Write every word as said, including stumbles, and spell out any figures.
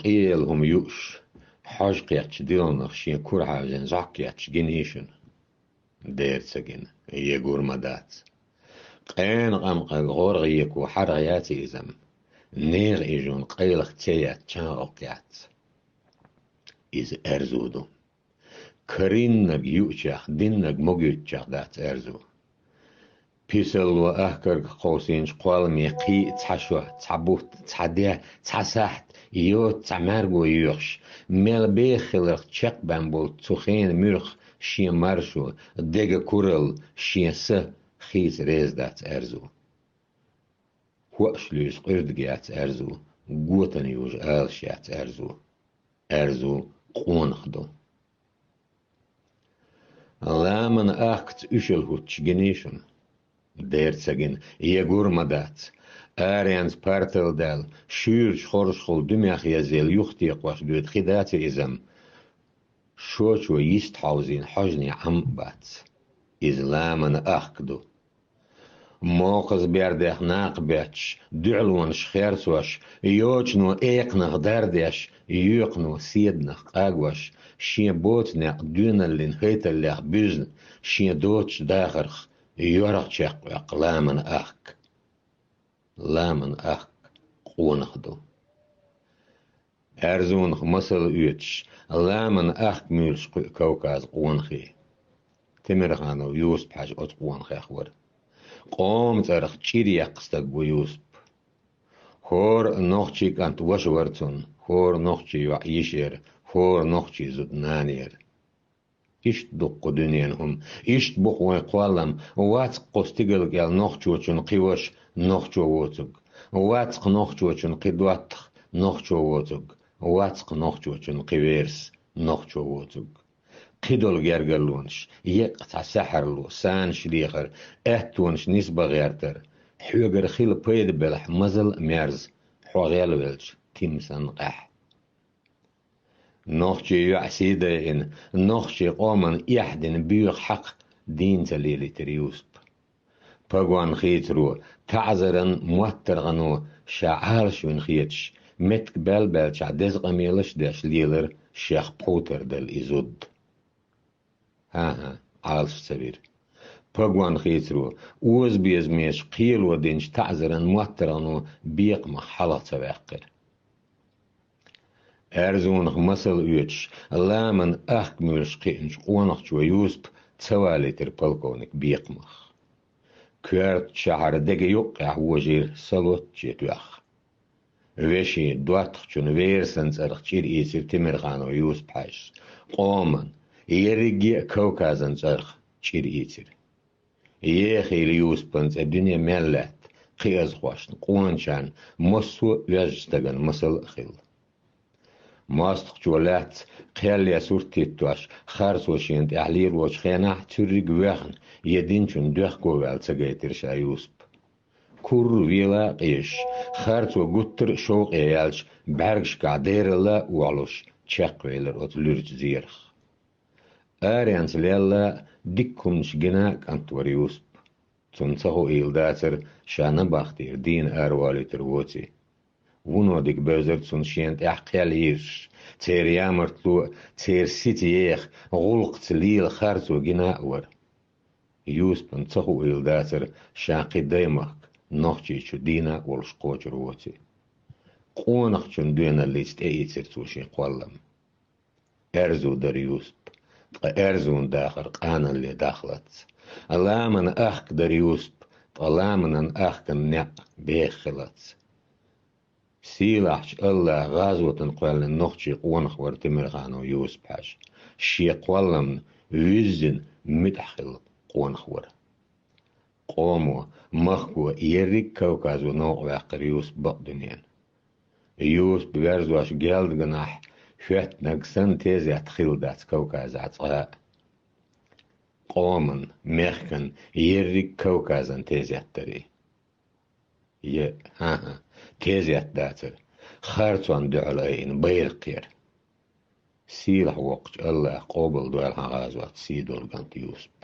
Къелла хӀума юуш, хьожа кхетча диланах шен кура хьаьвзина зӀок етташ гиний шуна? Дера ца гина, егур ма дац. Къена къамкъаг гӀоргӀа еко хьаргӀ яций иза-м? НегӀа ижун къайлаха цӀе етта чӀагӀалкх яц. Иза аьрзу ду. Карийнарг юучех, дийнарг могуьйтучех дац аьрзу. Писалло ахкарга кховсийначу кхолламе кхин а цхьа шо, цхьа бутт, цхьа де, цхьа сахьт, йоцу цхьа мӀаьрго йоьхуш, мел беха хиларх чекхбаьнна болчу цу хенан муьрх шен маршо, дега куралла, шен са хийца реза дац аьрзу. ХӀоаш луьйса къуьрдиг яц аьрзу, готана южа алаш яц аьрзу. Аьрзу къонах ду. Ламан ахкаца уьшал хӀуттуш гиний шуна? Дера ца гина, егур ма дац. Аренца партал даьлла, шуьйрачу хоржахула дуьмех язъелла юхатекхош доьду хи даций иза-м? Шочо йист хьовзийна хьожане Ӏам а бац. Иза ламан ахка ду. Мокхаза бердех накха бетташ, дуьхьалонаш херцош, йочано экханах дар деш, йоькхано седанах къагош, шен боцу некъ доьналлин хайталлех буьзна, шен доцучу дахарх йорах чекхъоьккху ламан ахка. Ламан ахка къонах ду. Аьрзунах масал оьцуш, ламан ахка муьйлуш кхуьу Кавказан къонахий. Темирханов Юсуп-Хьаьжа оцу къонахех вара. Къоман цӀарах чӀир еккха стаг ву Юсуп. ХӀора нохчийн кӀант ваша вара цунна, хӀора нохчийн йоӀ йиша яра, хӀора нохчийн зуда нана яра. Иштта ду-кх кху дуьненан хӀума, иштта бу-кх вайн кхоллам, вац-кх кху стигала кӀел нохчочун кхин ваша нохчо воцург, вац-кх нохчочун кхин доттагӀа нохчо воцург, вац-кх нохчочун кхин верас нохчо воцург. Кхидолу гергарлонаш, еккъа цхьа сахьарло, санаш лехар, аьттонаш нисбан гӀертар, хьоьгара хила пайда белахь, мазал а мерза, хьо гӀелвелча, тима санна къаьхьа. Нохчийн йоӀ сий дайина, нохчийн къоман эхь дина боьха хьакха дийна ца лелийтира Юсуп. Погон хийцаро, таӀзаран моттаргӀано ша Ӏалашвина хеташ, меттиг баьлла-баьллачохь деза къамелаш а деш лелара шех пхьуьйтар дала и зуда. ХӀан-хӀа, Ӏалаш ца вира. Погон хийцаро, озабезамечу кхело динчу таӀзаран моттаргӀано бекхамах хьалха ца ваьккхира. Аьрзунах масал оьцуш, ламан ахка муьйлуш кхиъначу къонахчо Юсупа ца валийтира полковник бекхамах. Коьртачу шахьара дега юккъехь вожийра салоцче тоьхна. Вешин, доттагӀчун верасан цӀарах чӀир ийцира Темирханов Юсуп-Хьаьжас. Къоман, ерриге а Кавказан цӀарах чӀир ийцира. Ехийла Юсупан цӀе дуьне мел лаьтта, кхиазхошна, къоначарна, массо а оьзначу стагана масал а хилла. МостагӀчо лаьцна, кхел ян сурт хӀиттош, харцо шена тӀехь лелочу хенахь цуьрриг а воьхна, я динчунна доьхко ваьлла ца гайтира ша Юсуп. Курра вела а къежаш, харцо гуттар а шовкъе яьлча, бӀаьргашкахь дералла а охьалуш, чекхвелира оцу луьрачу зерах. Аренца лелла а, дикка хӀуманаш гина а кӀант вара Юсуп. Цунна ца хуийла дацара, ша набахтера дийна араволуьйтур воций. Вуно дика бевзара цунна шена тӀехь кхел йийрзуш, церан ямартло а, церан сица еха, гӀуллакхца лела харцо гина а вара. Юсупна ца хуийла дацара, ша кхин даймахка, Нохчийчу дийна а волуш кхочур воций. Къонахчун доьналлица тӀеийцира цо шен кхоллам. Аьрзу дара Юсуп, ткъа аьрзун дахар къаналле дахлац. Ламан ахка дара Юсуп, ткъа ламанан ахкан некъ беха хилац. Сийлахьчу АллахӀа гӀазотана кхоьллина нохчийн къонах вара Темирханов Юсуп-Хьаьжа. Шен кхолламна вуьззина муьтӀахь хилла къонах вара. Къомо, махко, ерриг а Кавказо новкъа ваьккхира Юсуп бакъдуьненан. Юсуп верзош гел даганахь, хӀоьттинарг санна тезет хилла дац Кавказехь цкъа а. Къоман, мехкан, ерриг а Кавказан тезет дарий. Е, хӀан-хӀа, тезет дацара, харцонна дуьхьал айина байракх яра. Сийлахь воккхачу АллахӀа къобалдойла хьан гӀазот, сий долу кӀант Юсуп.